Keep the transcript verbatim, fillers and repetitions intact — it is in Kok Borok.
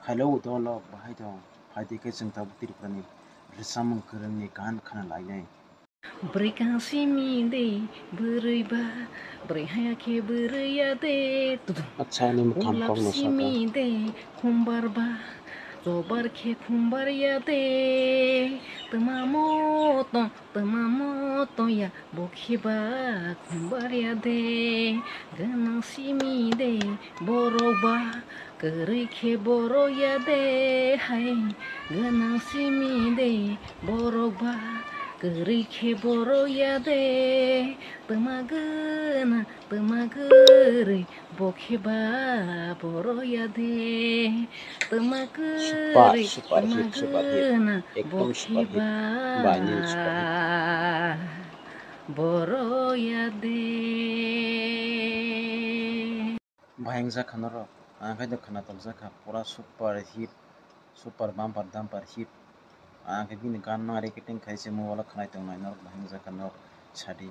Hello, dolo, bahai tong? Phaidi khe chwng tabuk Tripurani rwchapmung kwrwngni gan khna lainai. Bwrwi kang simi de, bwrwi ba, bwrwi haya khe bwrwi ya de. Acha, ani mwkhang kok no saka. Simi de, khumbar ba, chobar khe khumbar ya de. Twma mo tong, twma mo tong ya, bo khe ba khumbar ya de. Gwnang simi de, borok ba, kwrwi khe borok ya de hai. Gwnang simi de, borok ba, kwrwi khe borok ya de. Twma gwnang, twma kwrwi, bo khe ba borok ya de. Twma kwrwi, super hit, super hit. Ekdom super hit. Ba nini super hit. Borok ya de. Bahai wngjakha norok, ang khe no khwnatok jakha, pura super hit, super bumper dumper hit. Ang khe bini gan no recording khai se mobile o khwnai tongnai norok, bahai wngjakha norok sadi.